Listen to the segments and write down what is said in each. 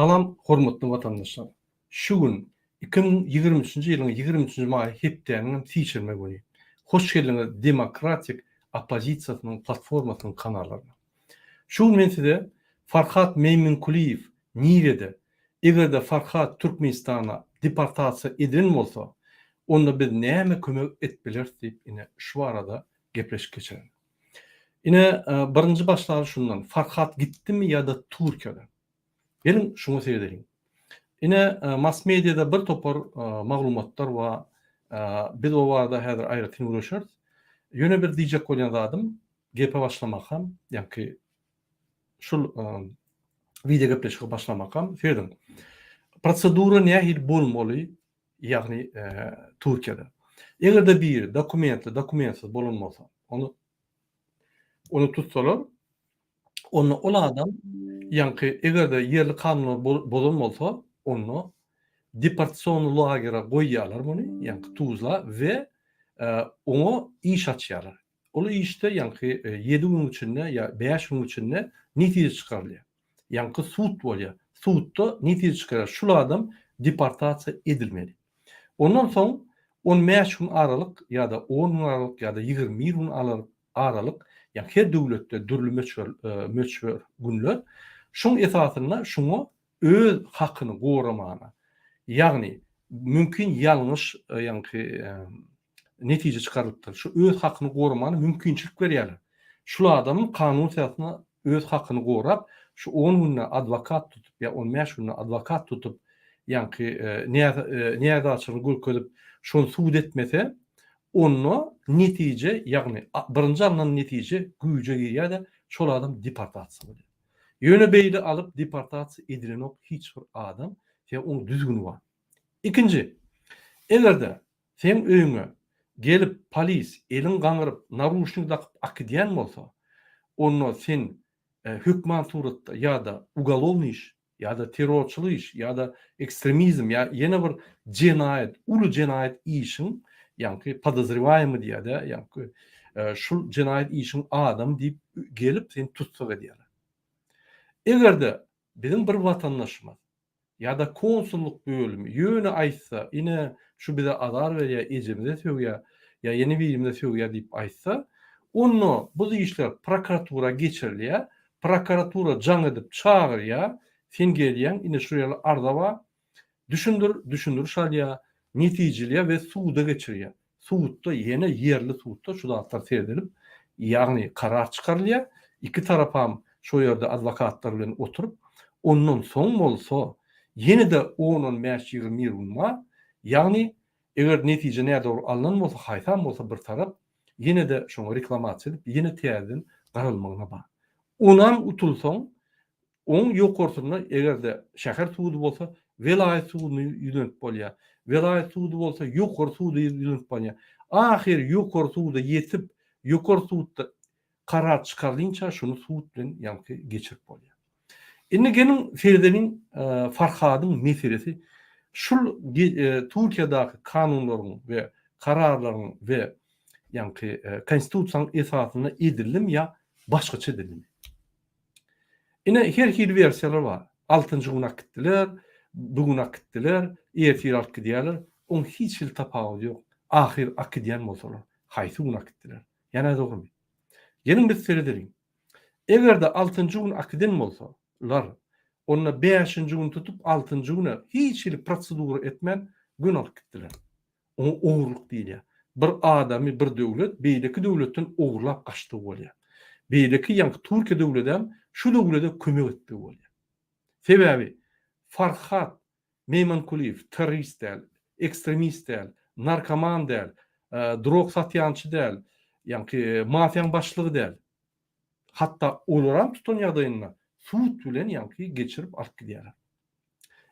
Salam hormatly watandaşlar! Şu gün 2023-nji ýylyň 23-nji maýy hepdäniň hem sişenbe güni. Hoş geldiňiz Demokratik oppozisiýasynyň platformasynyň kanallaryna. Şu gün men size Farhat Meýminkulyýew nirede? Eger-de Farhat Türkmenistana deportasiýa edilen bolsa, onda biz näme kömek edip bileris diýip ine şu barada gepleşik geçirerin. Ine birinji başlaly şundan Farhat gitdimi ýa-da Türkiýede? Geliň şuňa seredeliň. Ine mass mediada bir topar maglumatlar bar. Biz o barada häzir aýratyn gürleşeris. Ýöne bir diýjek bolýan zadym gepe başlamakam, ýaňky şul wideo gepleşige başlamakam serediň. Prosedura nähili bolmaly, ýagny Türkiýede. Eger-de biri dokumentli, dokumentsiz bolan bolsa, ony ony tutsalar, onda ol adam ýaňky eger-de ýerli kanunlary bozan bolsa, onda deportasion lagere goýýarlar muny, ýaňky Tuzla we oňa iş açýarlar. Ol işde ýaňky ýedi günüň içinde ýa bäş günüň içinde netije çykarylýar. Ýaňky sud bolýar. Sudda netije çykarýar. Şul adam deportasiýa edilmeli. Ondan soň on bäş gün aralyk ýa-da on gün aralyk ýa-da 21 gün aralyk, ýa her döwletde dürli möçber möçber günler. Şuň esasynda şuňa öz hakyny goramana, ýagny mümkin ýalňyş ýaňky netije çykarylypdyr. Şu öz hakyny goramana mümkinçilik berýärler. Şul adamyň kanun esasynda öz hakyny gorap, şu on günde adwokat tutup ýa on bäş günde adwokat tutup, ýaňky näzaçylygyny görkezip, şony subut etmese, onda netije, ýagny birinji alnan netije güýje girýär-de, şol adam deportasiýa bolýar. Ýöne beýle alyp deportasiýa edilenok hiç bir adam, sebäbi oň düzgüni bar. Ikinji, eger-de seň öýüňe gelip polis eliň gaňyryp naruşnik dakyp akidýän bolsa, onda sen hökman suratda ýa-da ugalownyý iş, ýa-da terrorçylyk iş, ýa-da ekstremizm ýa ýene bir jenaýat, uly jenaýat işiň ýaňky podozrewaýemyý diýýär-de, ýaňky şul jenaýat işiň adamy diýip gelip seni tussag edýärler. Eger-de biziň bir watandaşymyz ýa-da konsullyk bölümi ýöne aýtsa, ine, şu bize azar berýär, ejemize sögýär ýa ýene birimize sögýär diýip aýtsa, onda bu işler prokuratura geçirilýär, prokuratura jaň edip çagyrýar, sen gelýäň, ine şu ýaly arza bar, düşündir, düşündiriş alýar, netijelýär we suda geçirýär. Sudda ýene ýerli sudda şu zatlar seredilip, ýagny karar çykarylýar. Iki tarapam şo ýerde adwokatlar bilen oturyp, ondan soň bolsa ýene-de on-on bäş, 21 gün bar. Ýagny eger netije nädogry alnan bolsa, haýsam bolsa bir tarap ýene-de şoňa reklamasiýa edip, ýene täzeden garalmagyna bar. Onam utulsaň, Oň ýokarsynda eger-de şäher sudy bolsa, welaýat suduna ýüzlenip bolýar. Welaýat sudy bolsa, ýokary suda ýüzlenip bolýar. Ahyry ýokary suda ýetip, ýokary sudda karar çykarylynça şuny sud bilen ýaňky geçirip bolýar. Indi geliň seredeliň Farhadyň meselesi şul Türkiýedäki kanunlaryň we kararlaryň we ýaňky konstitusiýanyň esasynda edildimi ýa başgaça edildimi? Ine, her hili wersiýalar bar. Altynjy gün akitdiler, bu gün akitdiler, ertir alyp gidýärler. Oň hiç hili tapawudy ýok. Ahyr akidýän bolsalar, haýsy gün akitdiler? Ýa nädogrymy? Geliň biz seredeliň. Eger-de altynjy gün akiden bolsa, lar, onda bäşinji gün tutup altynjy güne hiç hili prosedura etmän göni alyp gitdiler. Oňa ogurlyk diýilýär. Bir adamy bir döwlet beýleki döwletden ogurlap gaçdygy bolýar. Beýleki ýaňky Türkiýe döwledem şu döwlede kömek etdigi bolýar. Sebäbi Farhat Meýmankulyýew terrorist däl, ekstremist däl, narkoman däl, drog satýançy däl, ýaňky mafiýaň başlygy däl. Hatda olaram tutan ýagdaýynda sud bilen ýaňky geçirip alyp gidýärler.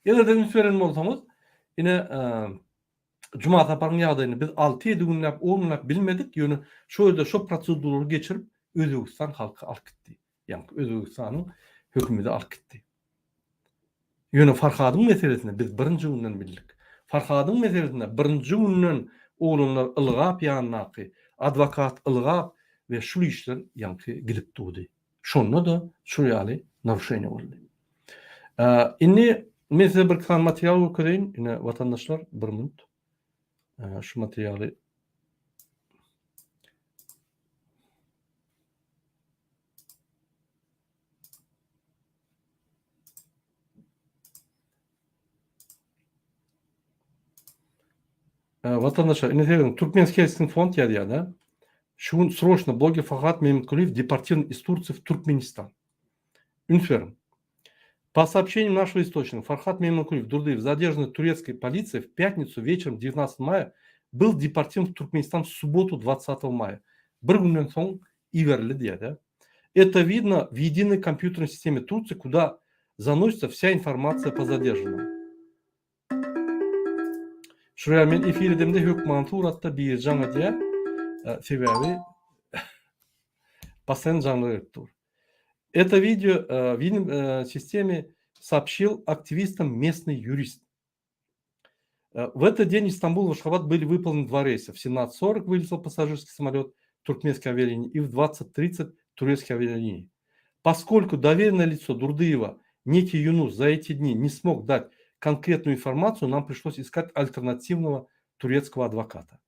Eger-de üns beren bolsaňyz, ine Juma Saparyň ýagdaýyny biz alty-ýedi günläp, on günläp bilmedik, ýöne şo ýerde şo proseduralary geçirip Özbegistan halky alyp gitdi. Ýaňky Özbegistanyň hökümeti alyp gitdi. Ýöne Farhadyň meselesinde biz birinji günden bildik. Farhadyň meselesinde birinji günden oglanlar ylgap ýanyndaky adwokat ylgap we şul işler ýaňky gidip durdy. Şonda-da şul ýaly naruşeniýe boldy. Indi men size bir sany material görkezeýin. Ine watandaşlar bir minut. Şu materialy Watandaşlar, indi serediň, Türkmenskiý Helsinki fond ýazýar-da. Şu gün sroçno bloger Farhat Memetgulyýew deportirowan iz Tursiýi w Türkmenistan. Üns beriň. Po soobщению нашего источника, Farhat Memetgulyýew Durdyýew zadержанный турецкой полицией в пятницу вечером 19 maýa был deportirowan w Türkmenistan w subbotu 20 maýa. Bir günden soň iberildi diýýär-de. Это видно в единой компьютерной системе Турции, куда заносится вся информация по задержанным. Şuraya men efir edemde hökman suratda biri jaň edýär. Sebäbi postoýanno jaňlar gelip dur. Это видео в единой системе сообщил активистам местный юрист. В этот день из Стамбула в Ашхабад были выполнены два рейса. В 17.40 вылетел пассажирский самолет туркменской авиалинии и в 20.30 турецкой авиалинии. Поскольку доверенное лицо Дурдыева, некий Юнус, за эти дни не смог дать конкретную информацию, нам пришлось искать альтернативного турецкого адвоката.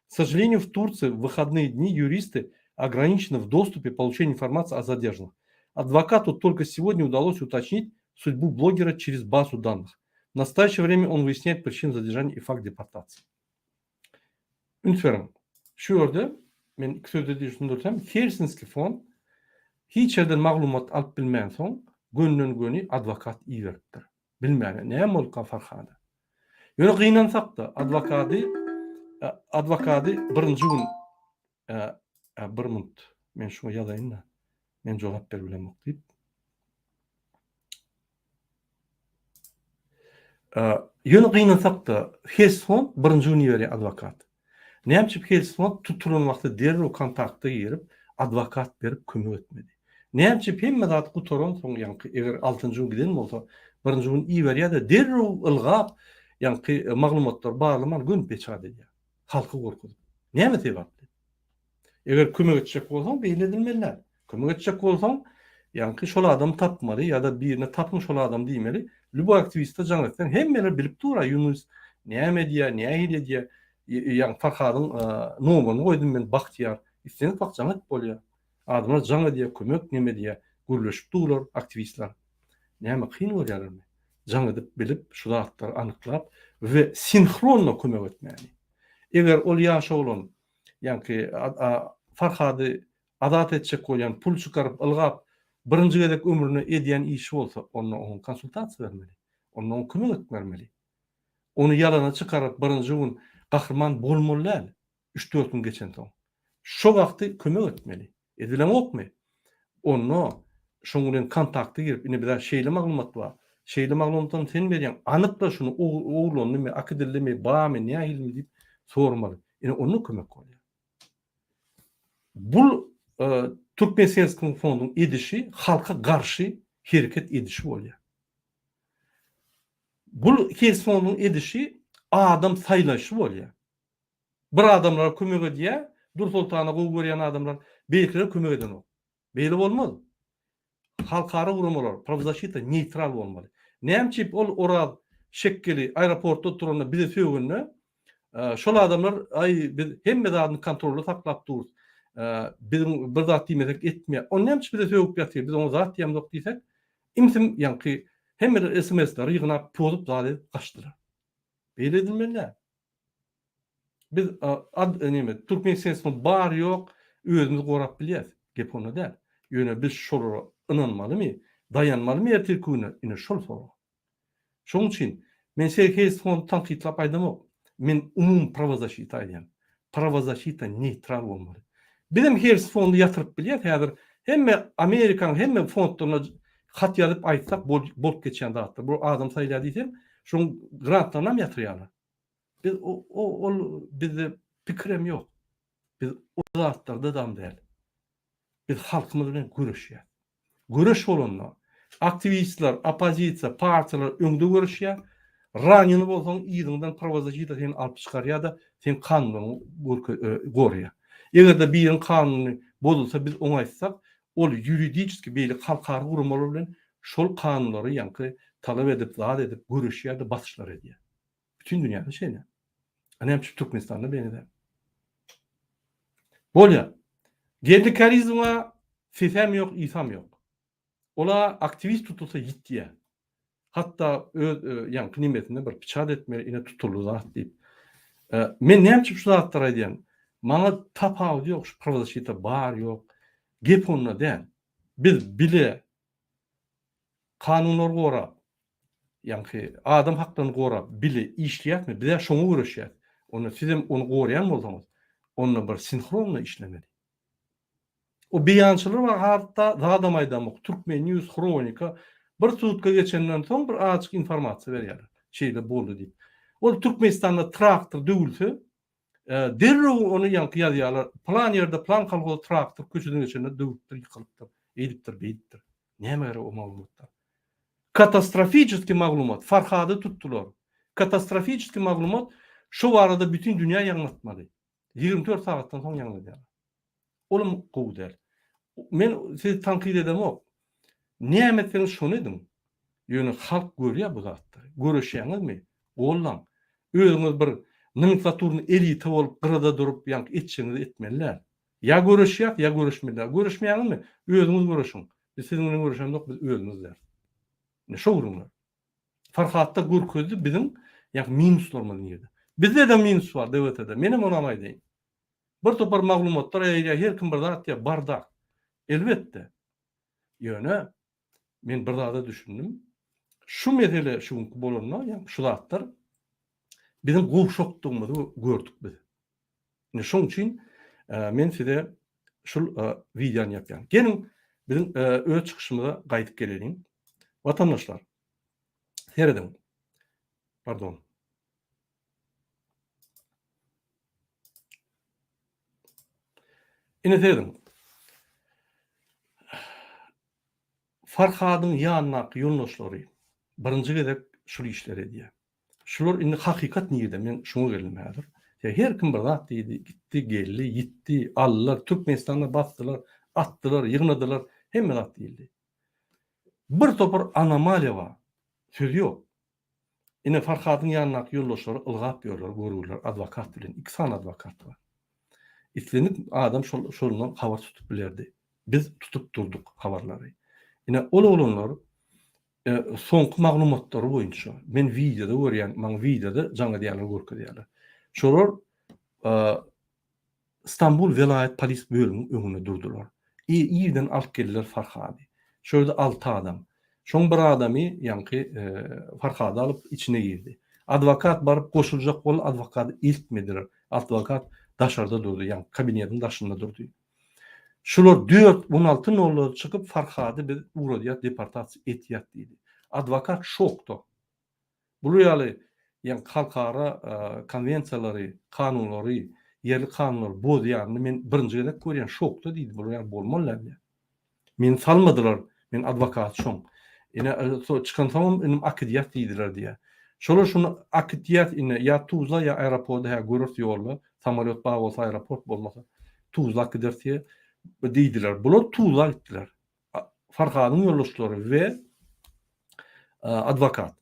К сожалению, в Турции в выходные дни юристы ограничены в доступе получения информации о задержанных. Адвокату только сегодня удалось уточнить судьбу блогера через базу данных. В настоящее время он выясняет причину задержания и факт депортации. Üns beriň. Şu ýerde men iki sözde düşündirsem, Helsinski fond hiç ýerden maglumat alyp bilmänsoň, gönden-göni adwokat iberipdir. Bilmäne, näme bolduka Farhada. Ýöne gynansak-da, adwokady adwokady birinji gün bir minut, men şuňa ýazaýyn-da, men jogap berip bilemok diýip. Ýöne gynansak-da, Helsfond birinji gün iberýär adwokat. Näme üçin Helsfond tutulan wagty derrew kontakta girip, adwokat berip kömek etmedi? Näme üçin hemme zat gutaransoň, ýaňky eger altynjy gün giden bolsa, birinji gün iberýär-de, derrew ylgap, ýaňky maglumatlary barlaman göni peçat edýär. Halky gorkuzyp. Näme sebäpli? Eger kömek etjek bolsaň beýle edilmeli däl. Kömek etjek bolsaň, ýaňky şol adamy tapmaly ýa-da birine tapyň şol adamy diýmeli. Lýuboý aktiwiste jaň etseň hemmeler bilip dur-a Ýunus näme edýär, nähili edýär. Ýaňky Farhadyň nomerini goýdum men Bagtyýar. Islendik wagt jaň edip bolýar. Adamlar jaň edýär, kömek neme edýär. Gürleşip durlar aktiwistler. Näme kyn görýärlermi? Jaň edip bilip şu zatlary anyklap we sinhronno kömek etmäni. Eger ol ýaş oglan Ýaňky Farhady azat etjek bolýan, pul çykaryp, ylgap, birinji gezek ömründe edýän işi bolsa, onda oňa konsultasiýa bermeli. Onda oňa kömek etmermeli. Ony ýalana çykaryp, birinji gün gahryman bolmaly däl, üç-dört gün geçensoň. Şo wagty kömek etmeli. Edileňokmy? Onda şoň bilen kontakta girip, ine bizä şeýle maglumat bar, şeýle maglumatam sen berýäň, anykla şuny, ogurlandymy, akidildimi, barmy, nähilimi diýip sormaly. Ine onda kömek bolýar. Bul Türkmenselskiň fonduň edişi halka garşy hereket edişi bolýar. Bul Helsfonduň edişi adam saýlaýşy bolýar. Bir adamlara kömek edýär, Dursoltany gowy görýän adamlar, beýlekilere kömek edenok. Beýle bolmaz. Halkara guramalar, prawzaşita neýtral bolmaly. Näme üçin ol Oraz Şekgeli aeroportda duranda bize sögende, şol adamlar aý biz hemme zadyny kontrolda saklap durus, biziň bir zat diýmesek etmeýär. Ony näme üçin bize sögüp ýatyr, biz oňa zat diýemzok diýsek, imsim ýaňky hemmeler sms-leri ýygnap, pozup zat edip gaçdylar. Beýle edilmeli däl. Biz ad neme türkmen sesini bar ýok özümizi gorap bilýäs. Gep onda däl. Ýöne biz şolara ynanmalymy, daýanmalymy ertirki güne ine şol sorag. Şonuň üçin men Sergeý Sony tankytlap aýdamok. Men umumy prawozaşita aýdýan. Prawozaşita neýtral bolmaly. Bizem Hers fondy ýatyryp bilýäs häzir hemme Amerikanyň hemme fondlaryna hat ýazyp aýtsak bolup geçýän zatlar. Bu adam saýlaýar diýsem şoň grantlarynam ýatyrýarlar. Biz ol bizde pikirem ýok. Biz o zatlardadam däl. Biz halkymyz bilen göreşýäs. Göreş bolanda aktiwistler, oppozisiýa, partiýalar öňde göreşýär. Ranýeny bolsaň yzyňdan prawozasita seni alyp çykarýar-da, seň kanunyňy goraýar. Eger-de biriň kanuny bozulsa biz oňa aýtsak, ol ýuridiçeski beýleki halkara guramalar bilen şol kanunlary ýaňky talap edip, zat edip, göreşýär-de, basyşlar edýär. Bütin dünýäde şeýle. A näme üçin Türkmenistanda beýle däl? Bolýar. Geldi Kärizowyň-a sesem ýok, ysam ýok. Ol-a aktiwist tutulsa ýitýär. Hatda öz ýaňky nemesinde bir piçat etmeli, ine tutuldy zat diýip. Men näme üçin şu zatlary aýdýan? Maňa tapawudy ýok şu prawozasita bar ýok. Gep onda däl. Biz bile kanunlary gorap, ýaňky adam haklaryny gorap bile işleýäsmi? Biz-ä şoňa göreşýäs. Onda sizem ony goraýan bolsaňyz, onda bir sinhronno işlemeli. O beýançylar bar hatda zadam aýdamok Türkmen news hronika bir sutka geçenden soň bir azajyk informasiýa berýärler şeýle boldy diýip. Ol Türkmenistanda traktor döwülse derrew ony ýaňky ýazýarlar pylan ýerde pylan kolhoz traktor köçeden geçende döwülipdir ýykylypdyr eýdipdir beýdipdir. Nämä gerek o maglumatlar? Katastrofiçeskiý maglumat Farhady tutdular. Katastrofiçeskiý maglumat şo barada bütin dünýä ýaňlatmaly. 24 sagatdan soň ýaňladýarlar. Olam gowy däl. Men sizi tankyt edemok. Näme etseňiz şony ediň. Ýöne halk görýär bu zatlary. Göreşýäňizmi? Gollaň. Özüňiz bir nomenklaturny elita bolup gyrada durup ýaňky etjegiňizi etmeli däl. Ýa göreşýäs, ýa göreşmeli däl. Göreşmeýäňizmi? Özüňiz göreşiň. Biz siziň bilen göreşemzok, biz özümiz däl. Ine şo gürrüňler. Farhatda görkezdi biziň ýa minuslarymyz nirde. Bizde-de minus bar DWT-de. Menem onam aýdaýyn. Bir topar maglumatlar aýdýar, her kim bir zat diýýär, bardak. Elbetde. Ýöne men bir zada düşündim. Şu mesele şu günki bolanda, ýa şu zatlar biziň gowşakdygymyzy gördük biz. Indi şoň üçin men size şul wideony ýapýan. Geliň biziň öz çykyşymyza gaýdyp geleliň. Watandaşlar, serediň. Pardon. Ine serediň. Farhadyň ýanyndaky ýoldaşlary birinji gezek şul işleri edýär. Şular indi hakykat nirde men şuňa geldim häzir. Ýa her kim bir zat diýdi, gitdi, geldi, ýitdi, aldylar, Türkmenistanda basdylar, atdylar, ýygnadylar, hemme zat diýildi. Bir topar anomaliýa bar. Söz ýok. Ine Farhadyň ýanyndaky ýoldaşlary ylgap ýörler, görgüliler adwokat bilen, iki sany adwokat bar. Islendik adam şol şondan habar tutup bilerdi. Biz tutup durduk habarlary. Ine ol oglanlar Soňky maglumatlary boýunça, men wideoda görýän, maňa wideoda jaň edýänler görkezýärler. Şolar Stambul welaýat polis bölüminiň öňünde durdular. Irden alyp geldiler Farhady. Şo ýerde alty adam. Şoň bir adamy ýaňky Farhady alyp içine girdi. Adwokat baryp goşuljak boldy, adwokady eltmediler. Adwokat daşarda durdy, ýaňky kabinetiň daşynda durdy. Şular dört 16 nollara çykyp Farhady biz ugradýas deportasiýa etýäs diýdi. Adwokat şokda. Bular ýaly ýaňky halkara konwensiýalary, kanunlary, ýerli kanunlary bozýanyny men birinji gezek görýän şokda diýdi. Bular ýaly bolmaly däl diýýär. Meni salmadylar, men adwokat şoň. Ine çykansoňam inim akidýas diýdiler diýýär. Şolar şuny akitýas ine ýa Tuzla ýa aeroporda hä göreris ýolda, samolýot bar bolsa aeroport bolmasa Tuzla gideris diýe diýdiler. Bular Tuzla gitdiler. Farhadyň ýoldaşlary we adwokat.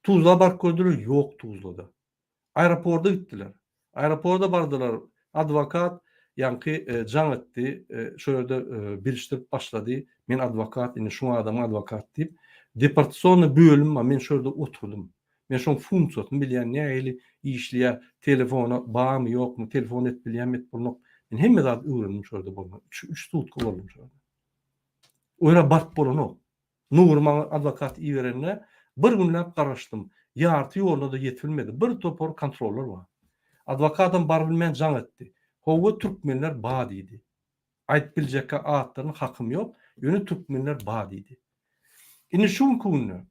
Tuzla baryp gördüler, ýok Tuzlada. Aeroporda gitdiler. Aeroporda bardylar. Adwokat ýaňky jaň etdi, şo ýerde bilişdirip başlady. Men adwokat, indi şuň adamyň adwokat diýip. Deportasionnyý bölüm bar, men şo ýerde oturdym. Men şoň funksiýasyny bilýän, nähili işleýär, telefona barmy, ýokmy, telefon edip bilýärmi, edip bolmak. Men hemme zady öwrendim şo ýerde bolman. Üç sutka boldum şo ýerde. O ýere baryp bolanok. Nury maňa adwokat iberende bir günläp garaşdym. Ýarty ýoluna-da ýetibilmedi. Bir topar kontrollar bar. Adwokatam barybilmän jaň etdi. Howwa türkmenler ba diýdi. Aýdyp biljekkä atlaryny hakym ýok, ýöne türkmenler ba diýdi. Indi şu günki günde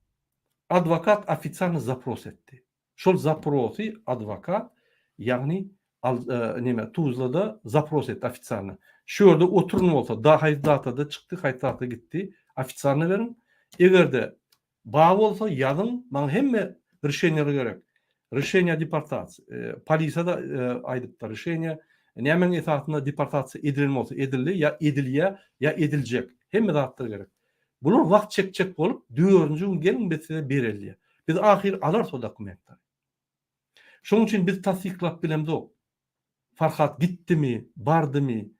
adwokat ofitsialny zapros etdi. Şol zaprosy adwokat, ýagny al neme Tuzlada zapros etdi ofitsialny. Şu ýerde oturyn bolsa da haýsy datada çykdy, haýsy datada gitdi, ofitsialny beriň. Egerde bar bolsa ýazyň, maňa hemme rişeniýalar gerek. Rişeniýa deportasiýa, polisiýa-da aýdypdyr, rişeniýa nämäň esasynda deportasiýa edilen bolsa edildi, ýa edilýär, ýa ediljek. Hemme zatlar gerek. Bular wagt çekjek bolup, dördünji gün geliň biz size bereli diýýär. Biz ahyry alarys o dokumentleri. Şonuň üçin biz tassyklap bilemzok. Farhat gitdimi, bardymy,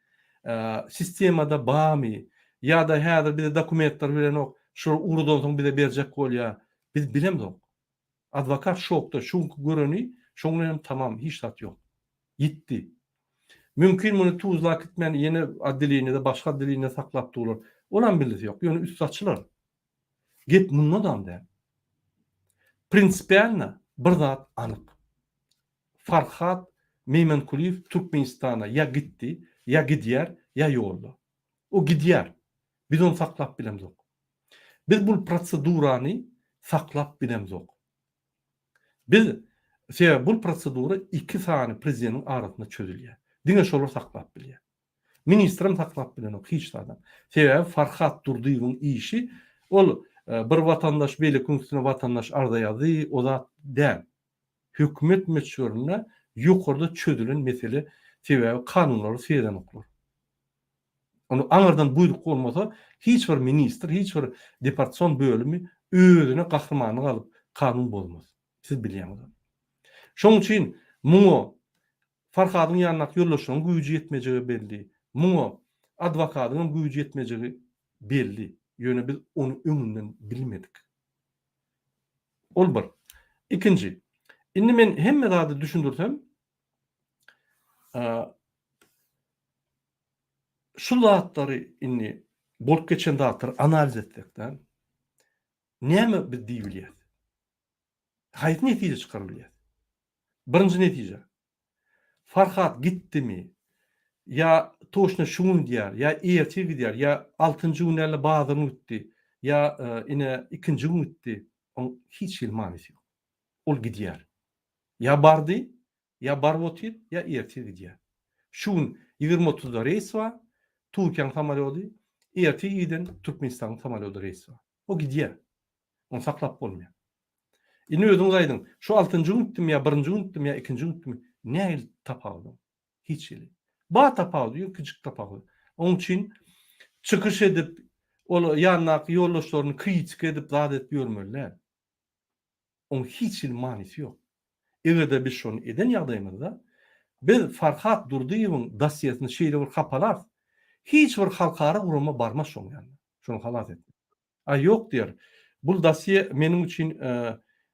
sistemada barmy, ýa-da häzir bize dokumentler berenok, şol ugurdan soň bize berjek bolýar. Biz bilemzok. Adwokat şokda, şu günki göreni şoň bilen hem tamam, hiç zat ýok. Ýitdi. Mümkin muny Tuzla gitmän ýene otdeleniýede, başga otdeleniýede saklap durlar. Olam bilgisi ýok. Ýöne üsti açylar. Gep mundadam däl. Prinsipialno bir zat anyk. Farhat Meýmenkulyýew Türkmenistana ýa gitdi, ýa gidýär, ýa ýolda. O gidýär. Biz ony saklap bilemzok. Biz bul prosedurany saklap bilemzok. Biz, sebäbi bul prosedura iki sany prezidentiň arasynda çözülýär. Diňe şolar saklap bilýär. Ministrem saklap bilenok hiç zadam. Sebäbi Farhat Durdyýewiň işi ol bir watandaş beýlekiniň üstüne watandaş arza ýazdy, o zat däl. Hökümet möçberinde ýokarda çözülen mesele sebäbi kanunlara seredenoklar. Ony aňyrdan buýruk bolmasa hiç bir ministr, hiç bir departsion bölümi özüne gahrymanlyk alyp kanun bozmaz. Siz bilýäňiz ony. Şonuň üçin muňa Farhadyň ýanyndaky ýoldaşlaryň güýji ýetmejegi belli. Muňa adwokadyň hem güýji ýetmejegi belli. Ýöne biz ony öňünden bilmedik. Ol bir. Ikinji. Indi men hemme zady düşündirsem, şu zatlary indi bolup geçen zatlary analiz etsek-de, näme biz diýip bilýäris? Haýsy netije çykaryp bilýäris? Birinji netije. Farhat gitdimi? Ýa toçno şu gün gidýär, ýa ertir gidýär, ýa altynjy gün däl-de bazar gün gitdi, ýa ine ikinji gün gitdi. Oň hiç hili manysy ýok. Ol gidýär. Ýa bardy, ýa baryp otyr, ýa ertir gidýär. Şu gün 20 otuzda reýs bar, Türkiýäň samolýody, ertir irden Türkmenistanyň samolýody reýs bar. O gidýär. Ony saklap bolmaýar. Indi özüňiz aýdyň, şu altynjy gün gitdimi ýa birinji gün gitdimi ýa ikinji gün gitdimi, nähili tapawudy? Hiç hili. Bar tapawudy, ýöne kiçijik tapawudy. Onuň üçin çykyş edip, ol ýanyndaky ýoldaşlaryny kritika edip, zat edip ýörmeli däl. Onuň hiç hili manysy ýok. Eger-de biz şony eden ýagdaýymyzda, biz Farhat Durdyýewiň dosýesini şeýle bir hapalarys, hiç bir halkara gurama barmaz şoň ýanyna, şony halas etmek. A ýok diýer. Bul dosýe meniň üçin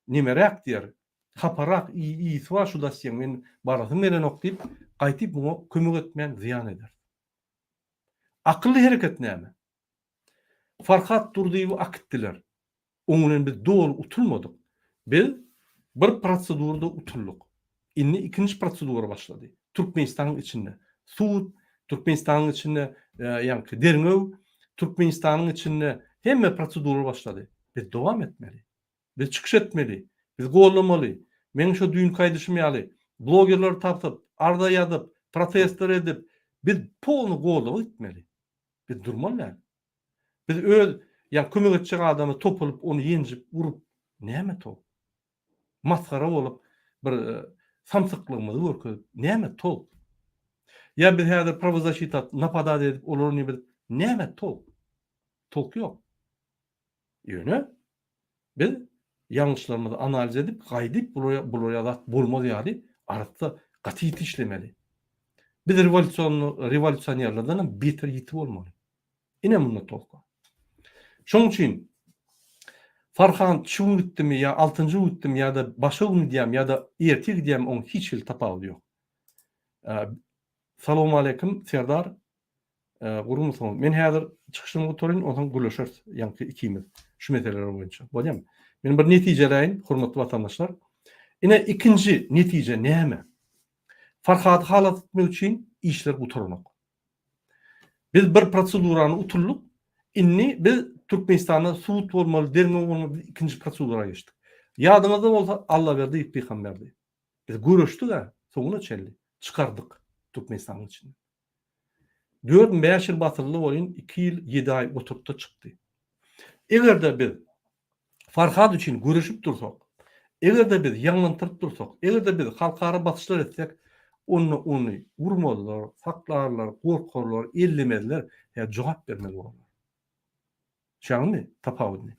nemeräk diýer. Haparak ysy bar şu dosýeň men barasym gelenok diýip, gaýtyp muňa kömek etmän zyýan eder. Akylly hereket näme? Farhat Durdyýewi akitdiler. Oň bilen biz doly utulmadyk. Biz bir prosedurada utuldyk. Indi ikinji prosedura başlady. Türkmenistanyň içinde sud, Türkmenistanyň içinde ýaňky derňew, Türkmenistanyň içinde hemme prosedura başlady. Biz dowam etmeli. Biz çykyş etmeli. Biz gollamaly. Meň şo düýnki aýdyşym ýaly, blogerleri tapyp, arza ýazyp, protestler edip, biz polny goldawa gitmeli. Biz durmaly däl. Biz öz ýa kömek etjek adama topulyp, ony ýenjip, urup, näme tolk? Masgara bolup, bir samsyklygymyzy görkezip, näme tolk? Ýa biz häzir prawozasita napadat edip, olary neme edip, näme tolk? Tolk ýok. Ýöne biz ýalňyşlarymyzy analiz edip, gaýdyp bular bular ýaly zat bolmaz ýaly arassa gaty ýiti işlemeli. Biz rewolýusion rewolýusionerlerden hem beter ýiti bolmaly. Ine munda tolk bar. Şonuň üçin Farhan şu gün gitdimi ýa altynjy gün gitdimi ýa-da başga gün gidýärmi ýa-da ertir gidýärmi oň hiç hili tapawudy ýok. Salowmaleýkim Serdar. Gurgunmysyňyz? Men häzir çykyşymy gutaryň, onsoň gürleşeris ýaňky ikimiz şu meseleler boýunça. Bolýarmy? Men bir netijeläýin, hormatly watandaşlar. Ine ikinji netije näme? Farhady halas etmek üçin işler gutaranok. Biz bir prosedurany utuldyk. Indi biz Türkmenistanda sud bolmaly, derňew bolmaly, biz ikinji prosedura geçdik. Ýadyňyzda bolsa Allaberdiýew pygamberdi. Biz göreşdik-ä soňuna çenli, çykardyk Türkmenistanyň içinden. Dört-bäş ýyl basyldy welin, iki ýyl ýedi aý oturtdy çykdy. Eger-de biz Farhad üçin göreşip dursak, eger-de biz ýaňlantyryp dursak, eger-de biz halkara basyşlar etsek, onda ony urmazlar, saklarlar, gorkarlar, ellemezler, ýa jogap bermeli bolarlar. Düşýäňizmi tapawudyny?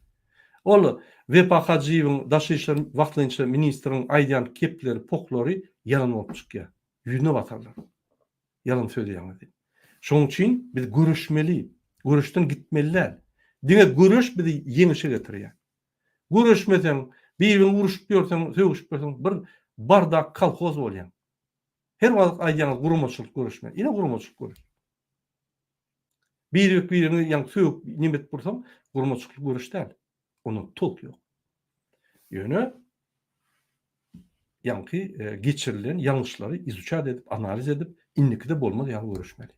Ol Wepa Hajyýewiň daşary işler wagtlaýynça ministriň aýdýan kepleri, pohlary ýalan bolup çykýar. Ýüzüne basarlar. Ýalan sözleýäňiz diýip. Şonuň üçin biz göreşmeli. Göreşden gitmeli däl. Diňe göreş bizi ýeňişe getirýär. Göreşmeseň, bir-biriňi uruşyp ýörseň, sögüşip ýörseň bir bardak kolhoz bolýaň. Her wagt aýdýaňyz guramaçylyk göreşme. Ine guramaçylyk göreş. Birek-biriňi ýaňky sögüp neme edip dursaň, guramaçylykly göreş däl. Ondan tolk ýok. Ýöne ýaňky geçirilen ýalňyşlary izuçat edip, analiz edip, indikide bolmaz ýaly göreşmeli.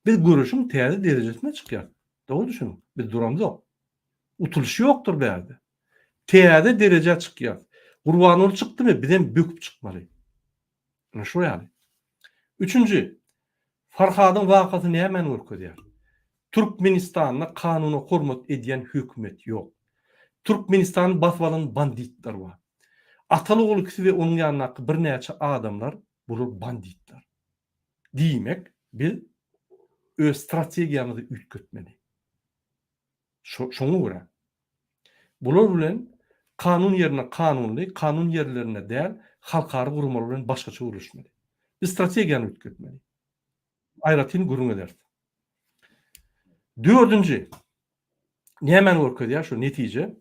Biz göreşiň täze derejesine çykýarys. Dogry düşüniň. Biz duramzok. Utulyş ýokdur bärde. Täze derejä çykýarys. Gurbanguly çykdymy, bizem böküp çykmaly. Ine şu ýaly. Üçünji, Farhadyň wakasy nämäni görkezýär? Türkmenistanda kanuna hormat edýän hökümet ýok. Türkmenistany basyp alan banditler bar. Ataly-ogul ikisi we onuň ýanyndaky birnäçe adamlar bular banditler. Diýmek, biz öz strategiýamyzy üýtgetmeli. Şoňa görä, bular bilen kanun ýerine kanunly, kanun ýerlerinde däl, halkara guramalar bilen başgaça gürleşmeli. Biz strategiýany üýtgetmeli. Aýratyn gürrüň ederis. Dördünji, nämäni görkezýär şu netije?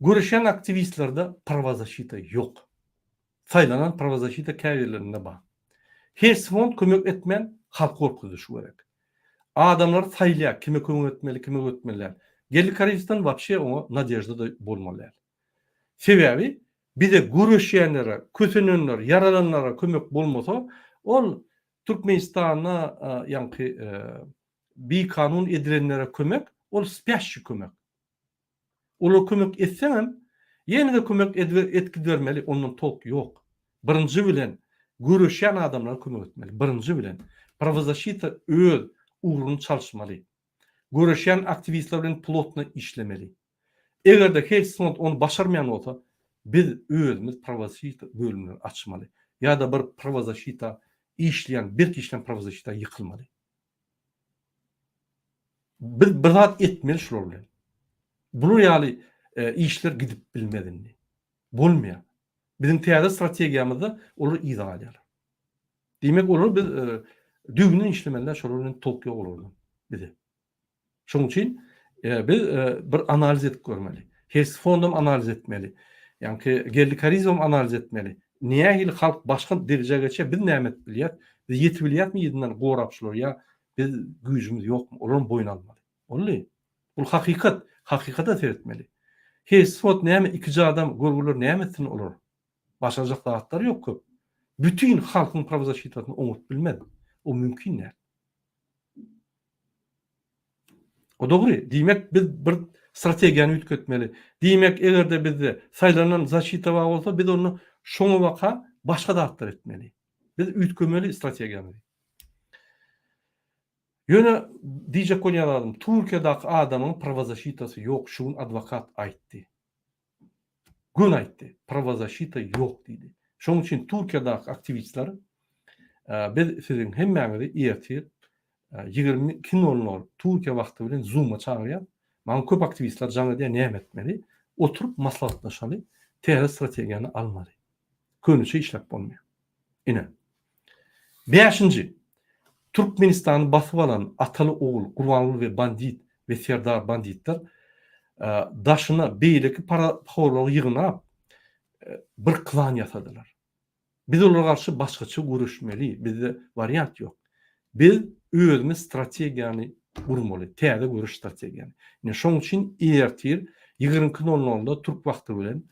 Göreşýän aktiwistlerde prawozaşita ýok. Saýlanan prawozaşita käbirlerinde bar. Hiç fond kömek etmän halk gorkuzdy şu gezek. Adamlar saýlaýar kime kömek etmeli kime etmeli däl. Geldi Karyýewden wapşe oňa nadežda-da bolmaly däl. Sebäbi bize göreşýänlere, kösenenler, ýaralanlara kömek bolmasa ol Türkmenistanda ýaňky bikanun edilenlere kömek ol spýaşşi kömek. Olara kömek etseňem, ýene-de kömek edip gidibermeli, ondan tolk ýok. Birinji bilen, göreşýän adamlara kömek etmeli. Birinji bilen, prawozaşita öz ugruny çalyşmaly. Göreşýän aktiwistler bilen plotno işlemeli. Eger-de Helsingfors ony başarmaýan bolsa, biz özümiz prawozaşita bölümleri açmaly. Ýa-da bir prawozaşita işleýän, berk işleýän prawozaşita ýykylmaly. Biz bir zat etmeli şular bilen. Bular ýaly işler gidip bilmez indi. Bolmaýar. Biziň täze strategiýamyzda olar yza galýarlar. Diýmek olar biz düýbünden işlemeliler şolar bilen tok ýok olardan bize. Şonuň üçin biz bir analiz edip görmeli. Hess fondam analiz etmeli. Ýaňky Geldi Karizowam analiz etmeli. Nähili halk başga derejä geçýär, biz näme edip bilýäs? Biz ýetibilýäsmi yzyndan gorap şulary ýa biz güýjümiz ýokmy? Olaram boýun almaly. Boldy. Bul hakykat. Hakykata seretmeli. Hess fond näme ikije adam görgüler näme etsin olar? Başarjak zatlary ýok köp. Bütin halkyň prawzaşitasyny oňaryp bilmez. O mümkin däl. O dogry. Diýmek, biz bir strategiýany üýtgetmeli. Diýmek, eger-de bizde saýlanan zaşita bar bolsa, biz onda şoňa baka başga zatlar etmeli. Biz üýtgemeli strategiýamyzy. Ýöne diýjek bolýan zadym, Türkiýedäki adamyň prawozaşitasy ýok, şu gün adwokat aýtdy. Göni aýtdy, prawozaşita ýok diýdi. Şonuň üçin Türkiýedäki aktiwistler biz siziň hemmäňizi ertir 22 nol nol Türkiýe wagty bilen Zoom-a çagyrýas. Maňa köp aktiwistler jaň edýär, näme etmeli? Oturyp maslahatlaşaly, täze strategiýany almaly. Köneçe işläp bolmaýar. Ine. Bäşinji. Türkmenistany basyp alan ataly ogul Gurbanguly we bandit we serdar banditler daşyna beýleki parahorlary ýygnap bir klan ýasadylar. Biz olara garşy başgaça göreşmeli, bizde wariant ýok. Biz özümiz strategiýany gurmaly, täze göreş strategiýany. Ine şoň üçin ertir 22 nol nolda türk wagty bilen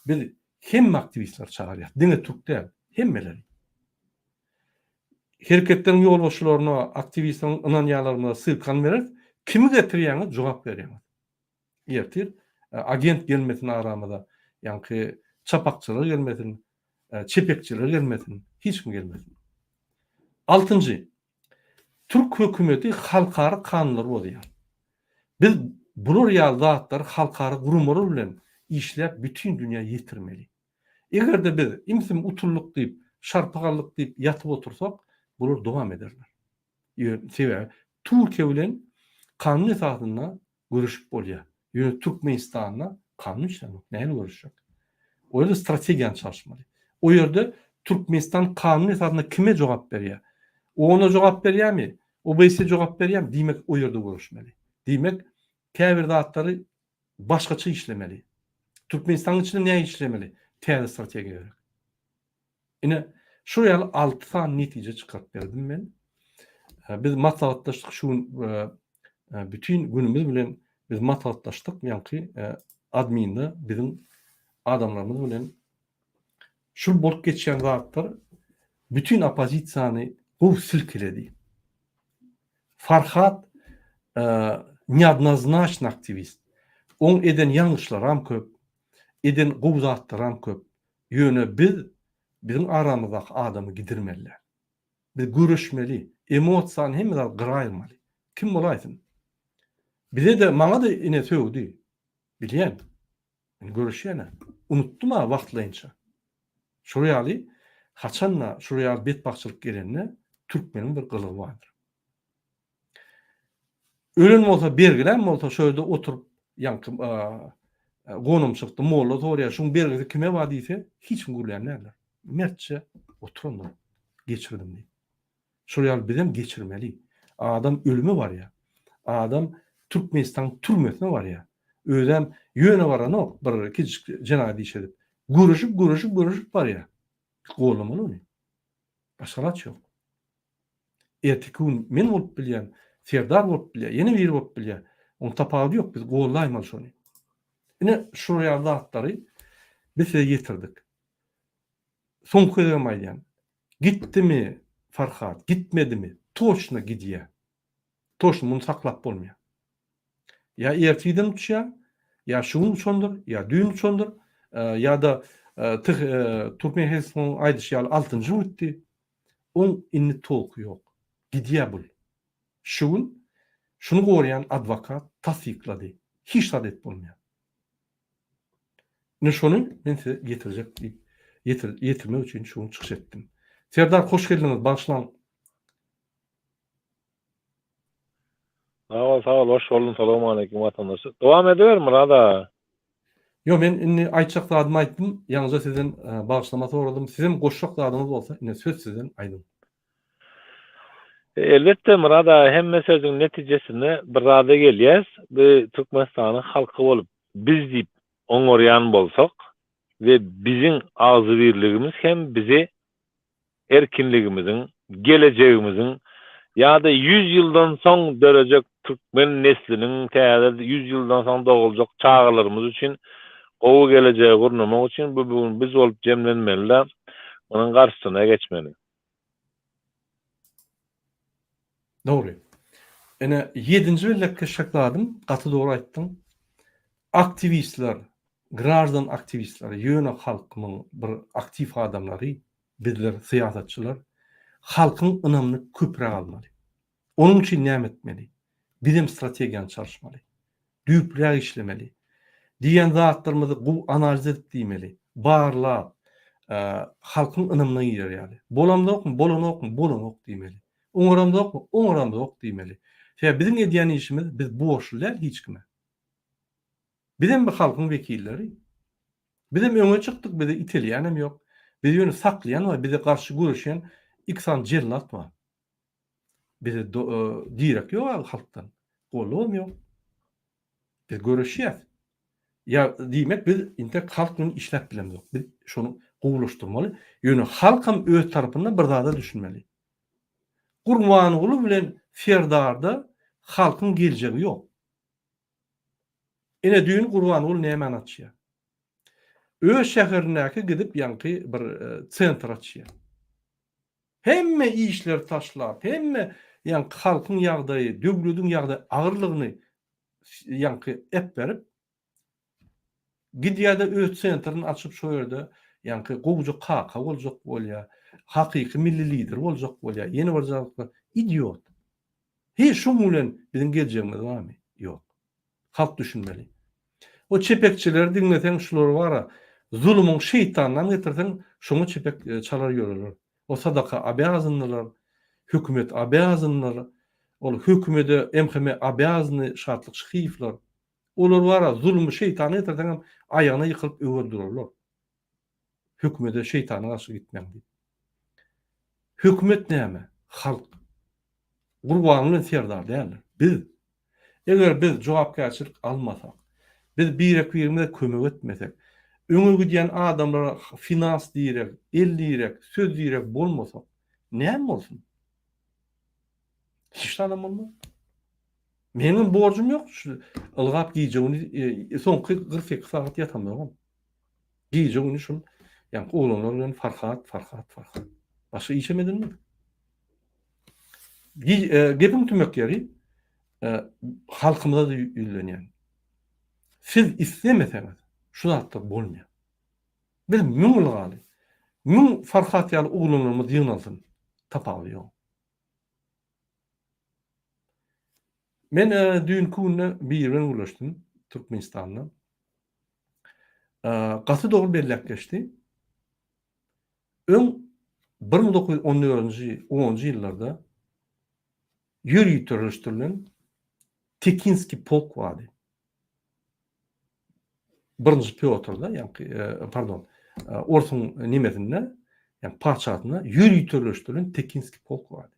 biz Hemme aktiwistleri çagyrýas. Diňe türk däl, hemmeleri. Hereketleriň ýolbaşçylaryna, aktiwistleriň ynanýanlarymyza ssylkany bereris. Kimi getirýäňiz, jogap berýäňiz. Ertir agent gelmesin aramyza, ýaňky çapakçylar gelmesin, çepekçiler gelmesin, hiç kim gelmesin. Altynjy, Türk hökümeti halkara kanunlary bozýar. Biz bular ýaly zatlary halkara guramalar bilen işläp bütin dünýä ýetirmeli. Eger-de biz imsim utuldyk diýip, şarpyk aldyk diýip ýatyp otursak, bular dowam ederler. Ýöne sebäbi Türkiýe bilen kanun esasynda. Göreşip bolýar. Ýöne Türkmenistanda kanun işlänok. Nähili göreşjek? O ýerde strategiýany çalyşmaly. O ýerde Türkmenistan kanun esasynda kime jogap berýär? OON-a jogap berýärmi? OBSE jogap berýärmi? Diýmek, o ýerde göreşmeli. Diýmek, käbir zatlary başgaça işlemeli. Türkmenistanyň içinde nähili işlemeli? Täze strategiýa gerek. Ine, şu ýaly 6 sany netije çykaryp berdim men. Biz maslahatlaşdyk şu gün bütin günümiz bilen biz maslahatlaşdyk, ýaňky adminde biziň adamlarymyz bilen şul bolup geçýän zatlar bütin oppozisiýany gowy silkiledi. Farhat neodnoznaçny aktiwist. Oň eden ýalňyşlaram köp, eden gowy zatlaram köp. Ýöne biz biziň aramyzdaky adamy gidirmeli däl. Biz göreşmeli, emosiýany hemme zady gyraýmaly. Kim bolaýsyn. Bize-de, maňa-da ine sögdi. Bilýän. Men göreşýän-ä. Unutdym-a wagtlaýynça. Şol ýaly, haçan-da şol ýaly betbagtçylyk gelende türkmeniň bir gylygy bardyr. Ölen bolsa, bergilän bolsa şo ýerde oturyp ýaňky gonamçylykda molla soraýar, şuň bergisi kime bar diýse, hiç kim gürlän däldir. Mertçe oturandyr, geçirdim diýip. Şol ýaly bizem geçirmeli. Adam ölüme barýar. Adam Türkmenistanyň türmesine barýar. Özem ýöne baranok bir kiçijik jenaýat iş edip. Göreşip, göreşip, göreşip barýar. Biz gollamaly ony. Başga alaç ýok. Erteki gün men bolup bilýän, Serdar bolup bilýär, ýene biri bolup bilýär. Onuň tapawudy ýok, biz gollaýmaly şony. Ine, şular ýaly zatlary biz size ýetirdik. Soňky gezegem aýdýan, gitdimi Farhat, gitmedimi, toçno gidýär. Toçno, muny saklap bolmaýar. Ýa ertirden uçýar, ýa şu gün uçandyr, ýa düýn uçandyr, ýa-da Türkmen Hesmowyň aýdyşy ýaly altynjy gün gitdi. Oň indi tolky ýok. Gidýär bul. Şu gün şuny goraýan adwokat tassyklady. Hiç zat edip bolmaýar. Ine şony men size ýetirjek diýip, ýetirmek üçin şu gün çykyş etdim. Serdar hoş geldiňiz, bagyşlaň. Sag bol sag bol hoş boldum salowmaleýkim watandaşlar. Dowam ediber Myrat aga. Ýok men indi aýtjak zadymy aýtdym, ýaňyja sizden bagyşlama soradym, sizem goşjak zadyňyz bolsa ine söz sizden aýdyň. Elbetde Myrat aga hemme sözüň netijesinde bir zada gelýäs, bu Türkmenistanyň halky bolup biz diýip oňarýan bolsak we biziň agzybirligimiz hem bizi erkinligimiziň, gelejegimiziň ýa-da ýüz ýyldan soň dörejek türkmen nesliniň, täze ýüz ýyldan soň doguljak çagalarymyz üçin gowy gelejegi gurnamak üçin bu bu gün biz bolup jemlenmeli-de, munuň garşysyna geçmeli. Dogry. Ine, ýedinji belläp geçjek zadym, gaty dogry aýtdyň. Aktiwistler, graždan aktiwistleri, ýöne halkymyň bir aktiw adamlary, bizler syýasatçylar halkyň ynamyny köpräk almaly. Onuň üçin näme etmeli? Bizem strategiýany çalyşmaly. Düýpräk işlemeli. Diýen zatlarymyzy gowy analiz edip diýmeli. Barlap, halkyň ynamyna girer ýaly. Bolamzokmy, bolanokmy, bolanok diýmeli. Oňaramzokmy, oňaramzok diýmeli. Sebäbi biziň edýän işimiz biz borçly däl hiç kime. Bizem bir halkyň wekilleri. Bizem öňe çykdyk, bizi itelýänem ýok. Bizi ýöne saklaýan bar, bize garşy göreşýän iki sany jellat bar. Bize direk ýok halkdan. Gollawam ýok. Biz göreşýäs. Ýa diýmek biz intek halk bilen işläp bilemzok. Biz şony gowulaşdyrmaly. Ýöne halkam öz tarapyndan bir zada düşünmeli. Gurbanguly bilen Serdarda halkyň geljegi ýok. Ine düýn Gurbanguly nämäni açýar? Öz şäherindäki gidip ýaňky bir sentr açýar. Hemme işleri taşlap, hemme ýaňky halkyň ýagdaýy, döwlediň ýagdaýy agyrlygyny ýaňky äpberip gidýär-de öz sentrini açyp şo ýerde ýaňky gowja kaka boljak bolýar, hakyky milli lider boljak bolýar. Ýene bir zatlar idiot. Hiç şuň bilen biziň geljegimiz barmy? Ýok. Halk düşünmeli. O çepekçileri diňleseň şular bara zulumyň şeýtandan getirseň şoňa çepek çalar ýörerler. O sadaka obýazandylar, hökümet obýazandyr. Ol hökümede MHM obýazny Şatlyk Şyhyýewler. Olar bara zulmy şeýtana getirseňem aýagyna ýykylyp öwer durarlar. Hökümede şeýtana garşy gitmäň diýip. Hökümet näme? Halk. Gurbanguly bilen Serdar däldir. Biz. Eger biz jogapkärçilik almasak, biz birek-birimize kömek etmesek, öňe gidýän adamlara finans direk, el direk, söz direk bolmasak, näme bolsun? Hiç zadam bolmaz. Meniňem borjum ýok, şu ylgap gije-gündiz soňky 48 sagat ýatamzogam. Gije-gündiz şul ýaňky oglanlar bilen Farhat, Farhat, Farhat. Başga işem edinmez. Gepiň tümek ýeri halkymyza-da ýüzlenýän. Siz islemeseňiz şu zatlar bolmaýar. Biz müň ylgaly, müň Farhat ýaly oglanlarymyz ýygnalsyn, tapawudy ýok. Men düýnki günde biri bilen gürleşdim Türkmenistanda. Gaty dogry belläp geçdi. Öň 1914-nji, onunjy ýyllarda ýöriteleşdirilen Tekinskiý polk bardy. Birinji Pýotrda, ýaňky, pardon, orsuň nemesinde, ýagny patyşasynda ýöriteleşdirilen Tekinskiý polk bardy.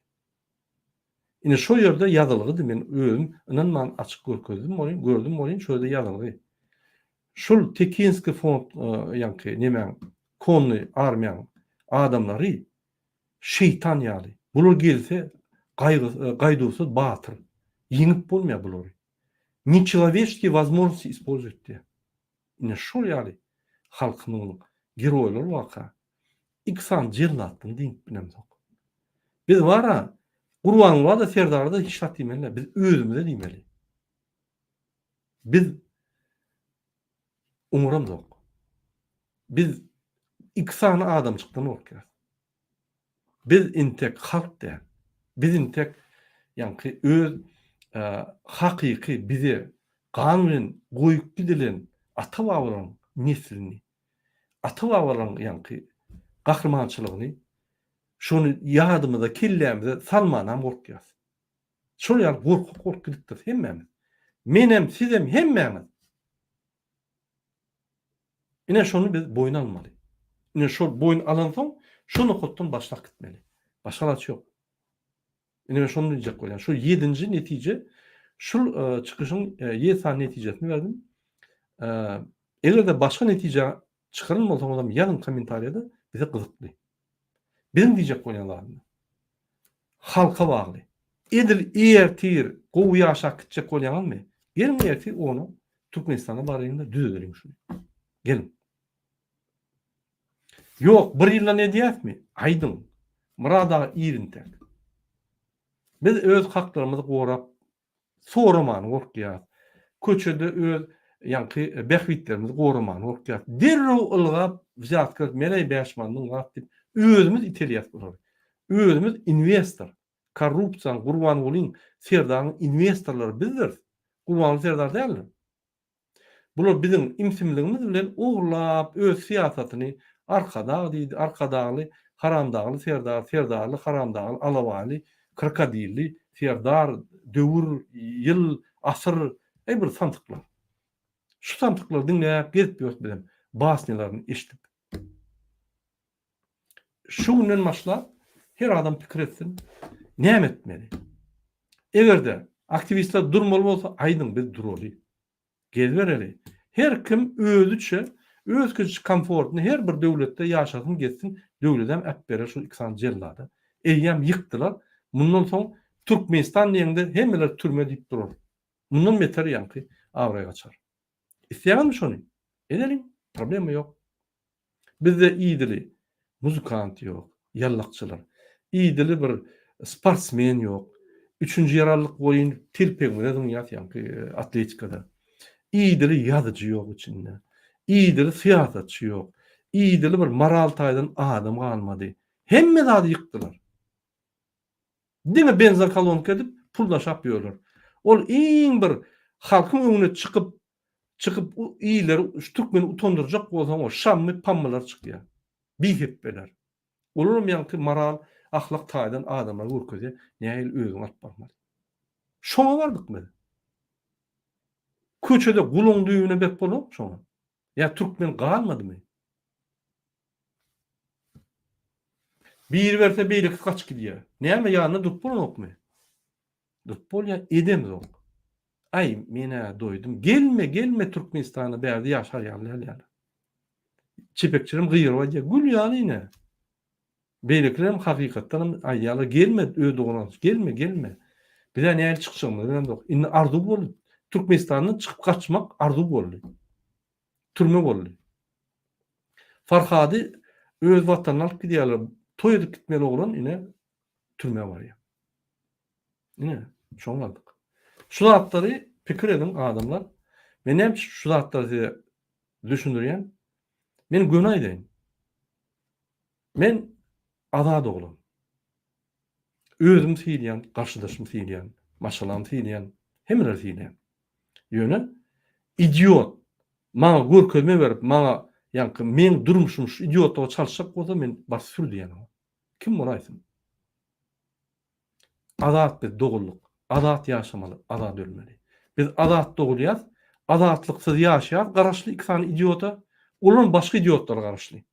Ine şo ýerde ýazylgydy, men özüm ynanman açyk görkezdim welin, gördüm welin şo ýerde ýazylgy. Şul Tekinskiý fond ýaňky nemäň konnyý armiýaň adamlary şeýtan ýaly. Bular gelse gaýduwsyz batyr. Ýeňip bolmaýar bulary. Neçeloweçskiý wozmožnosti ispolzuýt diýýär. Ine şol ýaly halkymyzyň geroýlary barka iki sany jellatdan dynyp bilemzok. Biz bara Gurbanguly-da Serdara-da hiç zat diýmeli däl. Biz özümize diýmeli. Biz oňaramzok. Biz iki sany adamjykdan gorkýas. Biz intek halk däl. Biz intek ýaňky öz hakyky bize gan bilen goýup gidilen ata-babalaryň neslini, ata-babalaryň ýaňky gahrymançylygyny şony ýadymyza, kellämize salmanam gorkýas. Şol ýaly gorkak bolup gidipdiris hemmämiz. Menem, sizem, hemmäňiz. Ine şony biz boýun almaly. Ine şol boýun alansoň şo nokatdan başlap gitmeli. Başga alaç ýok. Ine men şony diýjek bolýan. Şu ýedinji netije şul çykyşyň ýedi sany netijesini berdim. Eger-de başga netije çykaran bolsaňyzam ýazyň kommentariýada bize gyzykly. Biziň diýjek bolýan zadymyz halka bagly. Edil ertir gowy ýaşap gitjek bolýaňyzmy? Geliň ertir ony Türkmenistana baryň-da düzedeliň şuny. Geliň. Ýok, bir ýyldan edýäsmi? Aýdyň. Myrat aga irintek. Biz öz haklarymyzy gorap soramany gorkýas. Köçede öz ýaňky bähbitlerimizi goramany gorkýas. Derrew ylgap wzýatka berip men-eý bäş manat müň manat diýip özümiz itelýäs bulary. Özümiz inwestor. Korrupsiýaň, Gurbangulyň, Serdaryň inwestorlary bizdiris. Gurbanguly Serdar däldir. Bular biziň imsimligimiz bilen ogurlap öz syýasatyny Arkadag diýdi, Arkadagly, Haramdagly Serdar, Serdarly, Haramdagly, Alabaýly, Krokodilli, Serdar, döwür, ýyl, asyr, eý bir samsyklar. Şu samsyklary diňläp gezip ýörüs bizem, basnýalaryny eşidip. Şu günden başlap her adam pikir etsin, näme etmeli? Eger-de aktiwistler durmaly bolsa aýdyň biz duraly. Gezbereli. Her kim özüçe öz kiçijik komfortyny her bir döwletde ýaşasyn gezsin döwledem äpberer şul iki sany jellada. Eýýäm ýykdylar. Mundan soň Türkmenistan diýeňde hemmeler türme diýip durar. Mundan beter ýaňky abraý gaçar. Isleýäňizmi şony? Edeliň. Problema ýok. Bizde idili muzykant ýok, ýallakçylar. Idili bir sportsmen ýok. Üçünji ýer aldyk welin telpegimize zyňýas ýaňky atletikada. Idili ýazyjy ýok içinde. Idili syýasatçy ýok. Idili bir moral taýdan adam galmady. Hemme zady ýykdylar. Diňe benzokolonka edip pul daşap ýörler. Ol iň bir halkyň öňüne çykyp çykyp illeri şu türkmeni utandyrjak bolsaň o şammy pammylar çykýar. Bihepbeler. Olaram ýaňky moral ahlak taýdan adamlara görkezýär nähili özüňi alyp barmaly. Şoňa bardyk biz. Köçede guluň düýbüne berip bolanok şoňa. Ýa türkmen galmadymy? Biri berse beýlekisi gaçyp gidýär. Näme ýanynda durup bolanokmy? Durup bolýar, edemzok. Aý, men-ä doýdum. Gelme, gelme Türkmenistana bärde ýaşar ýaly däl ýaly. Çepekçilerem gygyryp aýdýar, gül ýaly ine. Beýlekilerem hakykatdanam aýdýarlar, gelme öz dogan gelme, gelme. Biz-ä nähili çykjagymyzy bilemzok. Indi arzuw boldy. Türkmenistandan çykyp gaçmak arzuw boldy. Türme boldy. Farhady öz watanyna alyp gidýärler. Toý edip gitmeli oglan ine türmä barýar. Ine, şoňa aldyk. Şu zatlary pikir ediň adamlar. Men näme üçin şu zatlary size düşündirýän? Men göni aýdaýyn. Men azat oglan. Özüm sylaýan, garşydaşymy sylaýan, maşgalamy sylaýan, hemmeleri sylaýan. Ýöne idiot maňa görkezme berip, maňa ýaňky meň durmuşym şu idiotlyga çalyşjak bolsa men bar sür diýen oňa. Kim bolaýsyn? Azat biz doguldyk. Azat ýaşamaly, azat ölmeli. Biz azat dogulýas, azatlyksyz ýaşaýas, garaşly iki sany idiota, olam başga idiotlara garaşly.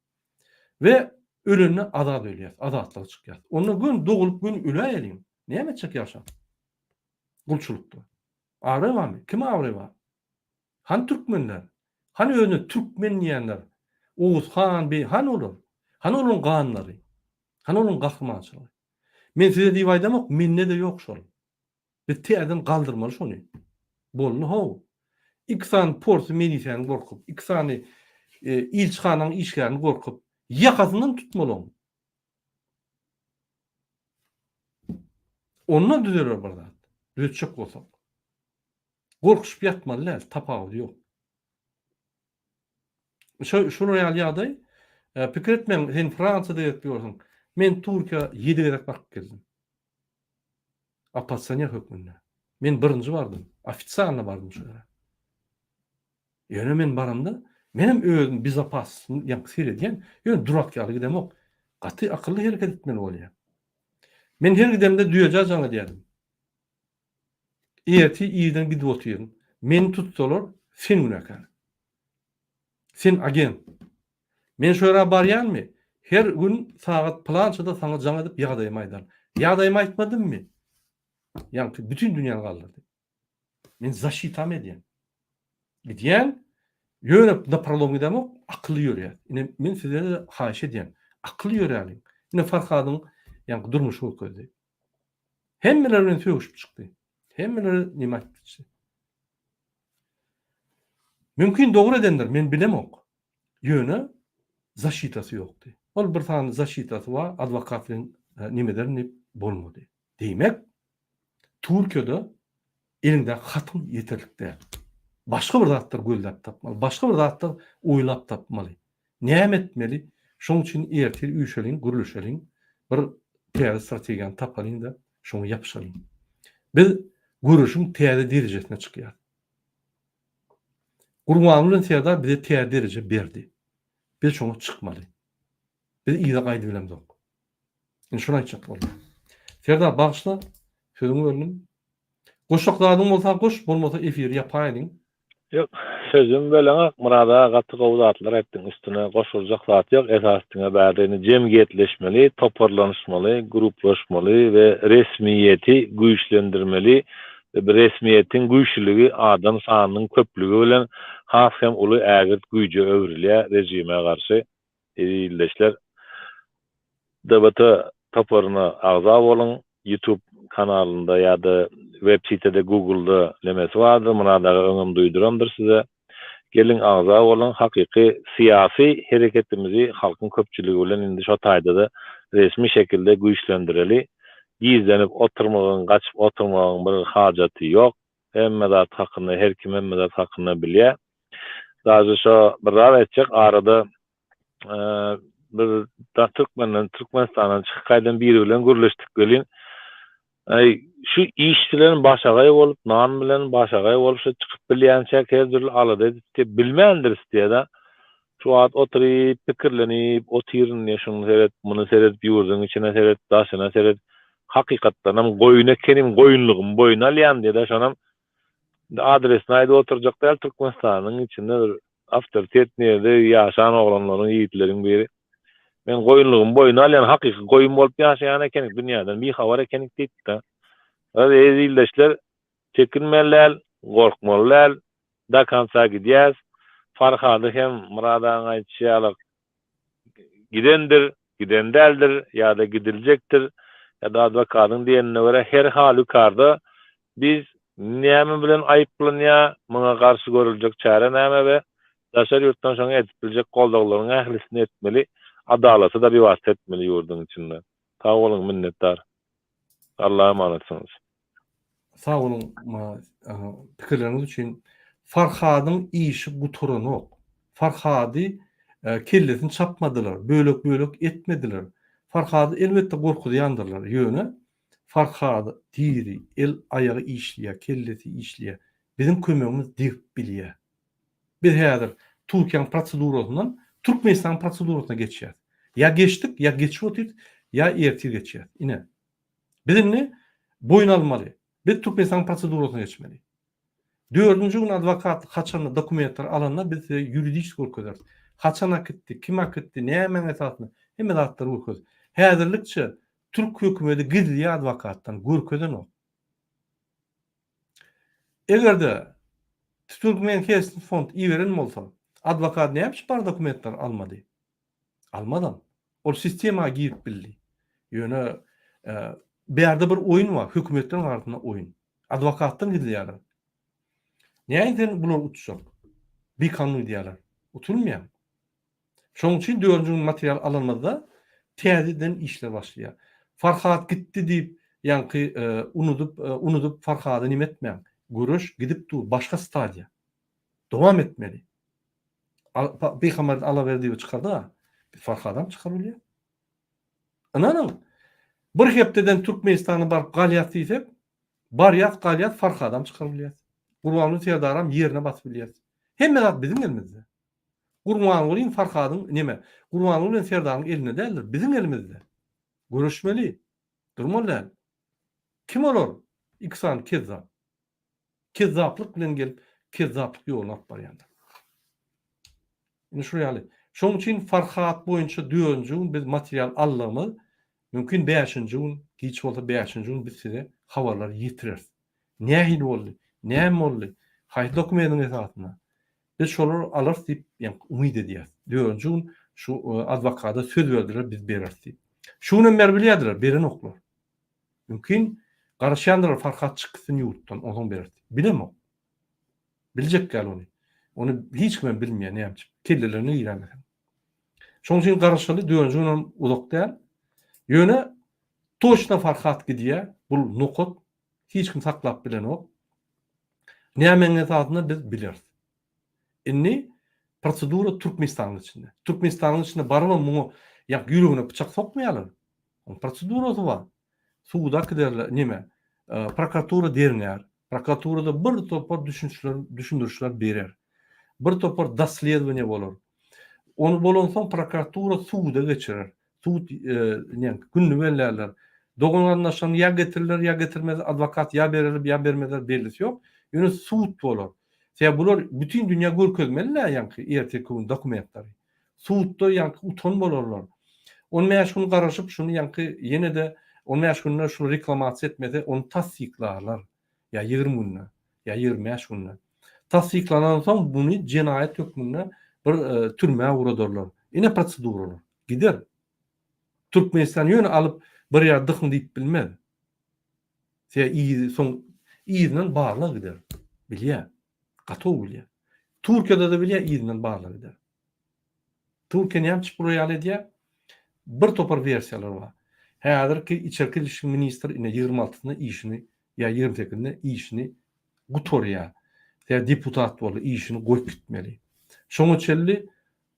We ölende azat ölýäs, azatlyga çykýas. Onda göni dogulyp göni öläýeliň. Näme etjek ýaşap? Gulçulykda. Abraý barmy? Kime abraý bar? Hany türkmenler? Hany özüne türkmen diýenler? Oguz han, beý, hany olar? Hany olaryň ganlary? Hany olaryň gahrymançylygy? Men size diýip aýdamok, mende-de ýok şol. Biz täzeden galdyrmaly şony. Boldy how. Iki sany porsy milisäni gorkup, iki sany ilçihanaň işgärini gorkup, ýakasyndan tutmaly oň. Onda düzeler bir zat. Düzetjek bolsak. Gorkuşyp ýatmaly däl, tapawudy ýok. Şo şular ýaly ýagdaý. Pikir etmäň, sen Fransiýada gezip ýörsüň. Men Türkiýä ýedi gezek baryp geldim. Oppozisioner hökmünde. Men birinji bardym. Ofitsialno bardym şo ýere. Ýöne men baramda, menem özüm bezopasnyny ýaňky seredýän, ýöne durak ýaly gidemok. Gaty akylly hereket etmeli bolýar. Men her gidemde düýejä jaň edýärdim. Ertir irden gidip otyryn. Meni tutsalar, sen günäkär. Sen agent. Men şo ýere barýanmy? Her gün sagat pylançada saňa jaň edip ýagdaýymy aýdaryn. Ýagdaýymy aýtmadymmy? Ýaňky bütin dünýäni galdyrdy. Men zaşitam edýän. Gidýän, ýöne naprolom gidemok, akylly ýörýär. Ine men size-de haýyş edýän, akylly ýöräliň. Ine Farhadyň ýaňky durmuşy görkezdi. Hemmeler bilen sögüşip çykdy. Hemmelere neme aýtdy. Mümkin dogry edendir, men bilemok. Ýöne zaşitasy ýokdy. Ol bir sany zaşitasy bar, adwokat bilen neme ederin diýip bolmady. Diýmek, Türkiýede eliňdäki hatyň ýeterlik däl. Başga bir zatlar gözläp tapmaly, başga bir zatlar oýlap tapmaly. Näme etmeli? Şoň üçin ertir üýşeliň, gürleşeliň, bir täze strategiýany tapalyň-da, şoňa ýapyşalyň. Biz göreşiň täze derejesine çykýarys. Gurbanguly bilen Serdar bize täze dereje berdi. Biz şoňa çykmaly. Biz yza gaýdybilemzok. Indi şony aýtjak boldum. Serdar bagyşla, sözüňi böldüm. Goşjak zadyň bolsa goş, bolmasa efiri ýapaýlyň. Ýok, sözüm böleňok Myrat aga gaty gowy zatlar aýtdyň üstüne goşuljak zat ýok esasy diňe bärde indi jemgyýetleşmeli, toparlanyşmaly, gruplaşmaly we resmiýeti güýçlendirmeli we bu resmiýetiň güýçlüligi adam sanynyň köplügi bilen has hem uly ägirt güýje öwrülýär režime garşy eziz ildeşler. DBT toparyna agza boluň Youtube kanalynda ýa-da web sitede Google-da nemesi bardyr Myrat aga öňem duýdurandyr size. Geliň agza boluň hakyky syýasy hereketimizi halkyň köpçüligi bilen indi şo taýda-da resmi şekilde güýçlendireli. Gizlenip oturmagyň gaçyp oturmagyň bir hajaty ýok. Hemme zat hakynda her kim hemme zat hakynda bilýär. Daže şo bir zat aýtjak arada bir da türkmenden Türkmenistandan çykyp gaýdan biri bilen gürleşdik welin aý şu iş bilen başagaý bolup nan bilen başagaý bolup şu çykyp bilýänçäk her dürli alada edip diýip bilmändiris diýýär-de şu wagt oturyp pikirlenip otyryn diýýär şuny seret muny seret ýurduň içine seret daşyna seret. Hakykatdanam goýun ekenim, goýunlygymy boýun alýan diýdi. Şonam indi adresini aýdyp oturjak däl, Türkmenistanyň içinde bir awtoritetny ýerde ýaşan oglanlaryň, ýigitleriň biri. Men goýunlygymy boýun alýan, hakyky goýun bolup ýaşaýan ekenik, dünýäden bihabar ekenik diýipdi. Eziz ildeşler, çekinmeli däl, gorkmaly däl, do konca gidýäs. Farhady hem Myrat agaň aýdyşy ýaly gidendir, giden däldir ýa-da gidiljekdir ýa-da adwokadyň diýenine görä her halükarda biz näme bilen aýyplanýar, muňa garşy görüljek çäre näme we daşary ýurtdan şoňa edip biljek goldawlaryň ählisini etmeli, adalaty-da biwasita etmeli ýurduň içinde. Sag boluň, minnetdar. Allaha emanetsyňyz. Sag boluň pikirleriňiz üçin. Farhadyň işi gutaranok. Farhady kellesini çapmadylar, bölek-bölek etmediler. Farhady elbetde gorkuzýandyrlar, ýöne Farhad diri, el aýagy işleýär, kellesi işleýär. Biziň kömegimiz degip bilýär. Biz häzir Türkiýäniň prosedurasyndan Türkmenistanyň prosedurasyna geçýäris. Ýa geçdik, ýa geçip otyrys, ýa ertir geçýäris. Ine. Biz indi boýun almaly. Biz Türkmenistanyň prosedurasyna geçmeli. Dördünji gün adwokat haçanda dokumentleri alanda biz size ýuridiçki görkezeris. Haçan akitdi, kim akitdi, nämäň esasynda, hemme zatlary görkezeris. Häzirlikçe türk hökümeti gizleýär adwokatdan, görkezenok. Eger-de Türkmen Kesn fond iberen bolsa, adwokat näme üçin bar dokumentleri almady? Almadam. Ol sistema girip bildi. Ýöne bärde bir oýun bar, hökümetleriň arasynda oýun. Adwokatdan gizleýärler. Näin sen bulary utjak? Bikanun diýýärler. Utulmaýar. Şonuň üçin dördünji gün material alanymyzda täzeden işler başlaýar. Farhat gitdi diýip, ýaňky unudyp, unudyp Farhady neme etmäň. Göreş gidip dur, başga stadiýa. Dowam etmeli. Pygamber Alawerdiýewi çykardy-a. Biz Farhadam çykaryp bilýäs. Ynanyň, bir hepdeden Türkmenistana baryp galýas diýsek, barýas, galýas, Farhadam çykaryp bilýäs. Gurbanguly Serdaram ýerine basyp bilýäs. Hemme zat biziň elimizde. Gurbangulyň Farhadyň neme, Gurbanguly bilen Serdaryň elinde däldir, biziň elimizde. Göreşmeli. Durmaly däl. Kim olar? Iki sany kezzap. Kezzaplyk bilen gelip, kezzaplyk ýoluna alyp barýanlar. Indi şul ýaly. Şonuň üçin Farhat boýunça dördünji gün biz material aldygymyz, mümkin bäşinji gün, giç bolsa bäşinji gün biz size habarlary ýetireris. Nähili boldy? Näme boldy? Haýsy dokumentiň esasynda? Biz şolary alarys diýip, ýa umyt edýäris. Dördünji gün şu adwokata söz berdiler, biz bereris diýip. Şu günem beribilýärdiler, berenoklar. Mümkin, garaşýandyrlar Farhat çyksyn ýurtdan, onsoň bereris diýip. Bilemok. Biljek däl ony. Ony hiç kimem bilmeýär näme üçin. Kellelerine giräýmeseň. Şonuň üçin garaşaly, dördünji günem uzak däl. Ýöne toçna Farhat gidýär, bul nokat. Hiç kim saklap bilenok. Nämäň esasynda biz bileris. Indi prosedura Türkmenistanyň içinde. Türkmenistanyň içinde barybam muňa ýa ýüregine pyçak sokmaýarlar. Onuň prosedurasy bar. Suda äkiderler, neme, prokuratura derňär. Prokuraturada bir topar düşünçler, düşündirişler berer. Bir topar dosledowaniýe bolar. Ony bolansoň prokuratura suda geçirer. Sud ne, gününi bellärler. Dogan-garyndaşlaryny ýa getirirler, ýa getirmezler, adwokat ýa bererler, ýa bermezler bellisi ýok. Ýöne sud bolar. Sebäbi bular bütin dünýä görkezmeli-dä ýaňky ertirki gün dokumentleri. Sudda ýaňky utan bolarlar. On bäş gün garaşyp şuny ýaňky ýene-de on bäş günde şuny reklamasiýa etmese ony tassyklarlar. Ýa 20 günde, ýa 25 günde. Tassyklanansoň muny jenaýat hökmünde bir türmä ugradarlar. Ine proseduralar. Gider. Türkmenistan ýöne alyp bir ýere dykyň diýip bilmez. Sebäbi yzy soň yzyndan barlag gider. Bilýär. Gaty gowy bilýär. Türkiýede-de bilýär yzyndan barlag gider. Türkiýe näme üçin bular ýaly edýär? Bir topar wersiýalar bar. Häzirki içerki ilişki ministri ine 26-synda işini ýa 28-inde işini gutarýar. Sebäbi deputat boldy, işini goýup gitmeli. Şoňa çenli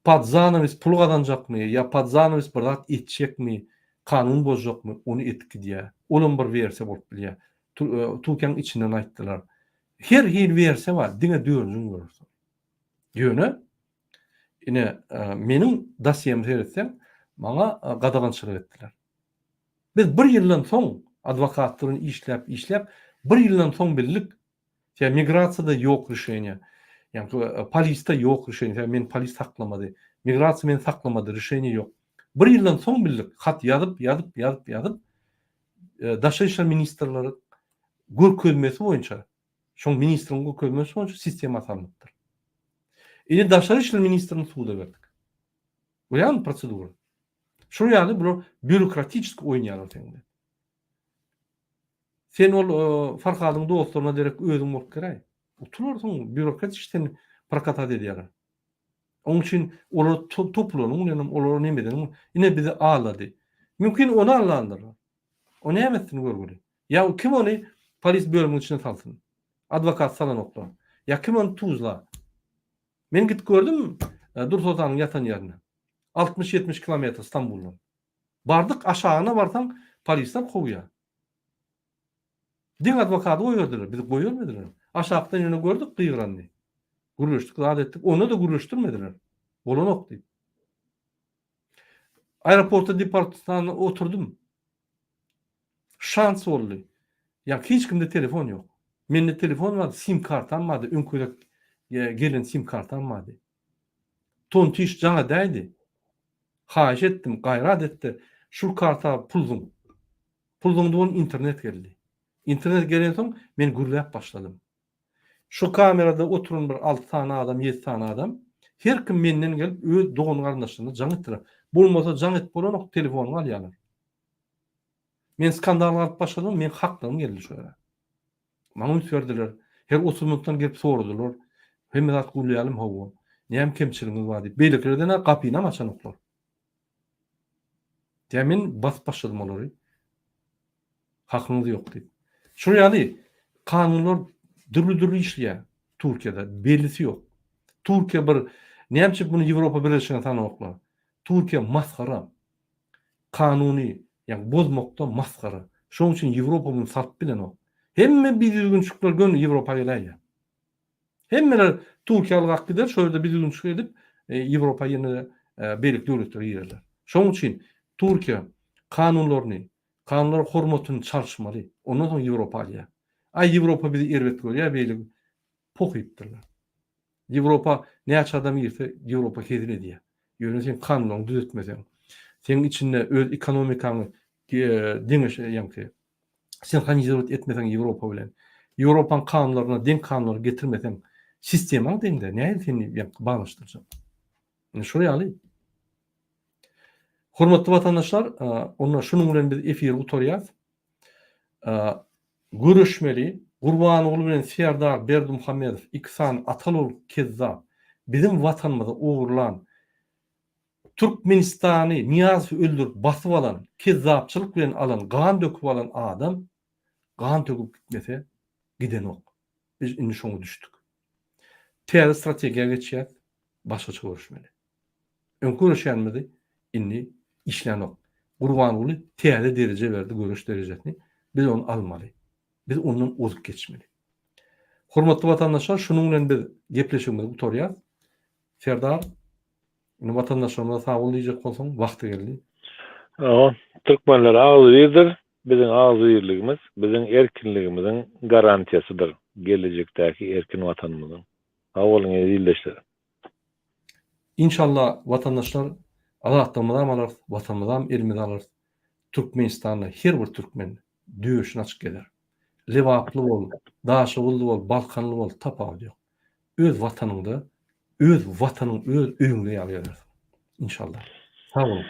Pod zanawes pul gazanjakmy ýa pod zanawes bir zat etjekmi, kanun bozjakmy, ony edip gidýär. Olam bir wersiýa bolup bilýär. Türkiýäniň içinden aýtdylar. Her hili wersiýa bar, diňe dördünji gün görersiň. Ýöne ine meniň dosýemi seretseň, maňa gadagançylyk etdiler. Biz bir ýyldan soň. Adwokatlar bilen işläp, işläp, bir ýyldan soň bildik. Sebäbi migrasiýada ýok rişeniýe. Ýagny polisde ýok rişeniýe. Sebäbi meni polis saklamady. Migrasiýa meni saklamady, rişeniýe ýok. Bir ýyldan soň bildik. Hat ýazyp, ýazyp, ýazyp, ýazyp, Daşary işler ministrleri görkezmesi boýunça, şoň ministriň görkezmesi boýunça sistema salnypdyr. Indi daşary işler ministrini suda berdik. Görýäňmi prosedura? Şol ýaly bular býurokratiçeski oýnaýarlar seň bilen. Sen ol Farhadyň dostlaryna derek özüň bolup geräý. Utularsyň, býurokratiçeski seni prokatat edýärler. Oň üçin olar topulanyň bilenem, olara neme edeniň ine bizi aldady. Mümkin ony aldandyrlar. O näme etsin görgüli? Ýa kim ony polis bölüminiň içine salsyn? Adwokat salanoklar. Ýa kim ony tuzla? Men gidip gördüm Dursoltanyň ýatan ýerine. 60-70 kilometr Stambuldan. Bardyk aşagyna barsaň polisler kowýar. Diňe adwokady goýberdiler, bizi goýbermediler. Aşakdan ýöne gördük gygyranyny. Gürleşdik, zat etdik. Onda-da gürleşdirmediler. Bolanok diýip. Aeroportda deportanda oturdym. Şans boldy. Ýa hiç kimde telefon ýok. Mende telefon bardy, sim kartam bardy, öňki gezek gelen sim kartam bardy. Tontiş jaň edäýdi. Haýyş etdim, gaýrat etdi, şul karta pul zyň. Pul zyňdy bolun internet geldi. Internet gelensoň men gürläp başladym. Şu kamerada oturan bir alty sany adam, ýedi sany adam, her kim menden gelip öz dogan-garyndaşlaryna jaň etdiler. Bolmasa jaň edip bolanok, telefonyňy alýarlar. Men skandal galyp başladym, meň haklygym geldi şu ýere. Maňa üns berdiler. Her 30 minutdan gelip soradylar. Hemme zat gurlaýalym hawa. Näme kemçiligiňiz bar diýip. Beýlekilerden-ä gapynam açanoklar. Diýä men basyp başladym olary. Hakyňyz ýok diýip. Şol ýaly kanunlar dürli-dürli işleýär Türkiýede. Bellisi ýok. Türkiýe bir näme üçin muny Ýewropa Birleşigine sananoklar? Türkiýe masgara. Kanuny ýagny bozmakda masgara. Şonuň üçin Ýewropa muny salyp bilenok. Hemme bidüzgünçilikler göni Ýewropa geläýýär. Hemmeler Türkiýä ylgap gider, şo ýerde bidüzgünçilik edip, Ýewropa ýene-de beýleki döwletlere girerler. Şonuň üçin Türkiýe kanunlaryny, kanunlara hormatyny çalyşmaly. Ondan soň Ýewropa alýar. Aý Ýewropa bizi erbet görýär, beýle poh iýipdirler. Ýewropa näçe adam girse, Ýewropa hezil edýär. Ýöne sen kanunlaryňy düzetmeseň, seň içinde öz ekonomikaňy deňeş, ýaňky sinhronizirowat etmeseň Ýewropa bilen, Ýewropaň kanunlaryna deň kanunlary getirmeseň, sistemaň deňde, nähili seni ýaňky baglanyşdyrjak? Ine şol ýaly. Hormatly watandaşlar, onda şunuň bilen biz efiri gutarýas. Göreşmeli, Gurbanguly bilen Serdar Berdimuhamedow iki sany ataly-ogul kezzap, biziň watanymyzy ogurlan, Türkmenistany Nyýazowy öldürip basyp alan, kezzapçylyk bilen alan, gan döküp alan adam gan töküp gitmese gidenok. Biz indi şoňa düşdük. Täze strategiýa geçýäs, başgaça göreşmeli. Öňki göreşýänimizi indi işlänok. Gurbanguly täze dereje berdi, göreş derejesini. Biz ony almaly. Biz ondan ozup geçmeli. Hormatly watandaşlar, şunuň bilen biz gepleşigimizi gutarýas. Serdar, indi watandaşlarymyza sag bol diýjek bolsaň, wagty geldi. Hawa, türkmenler agzybirdir. Biziň agzybirligimiz biziň erkinligimiziň garantiýasydyr, gelejekdäki erkin Watanymyzyň. Sag boluň eziz ildeşler. Inşallah watandaşlar azatlygymyzam alarys, watanymyzam elimize alarys. Türkmenistanda her bir türkmen döşüni açyk gezer. Lebaply bol, Daşoguzly bol, Balkanly bol tapawudy ýok. Öz watanyňda, öz watanyň öz öýüňde ýaly gezersiň. Inşallah. Sag boluň.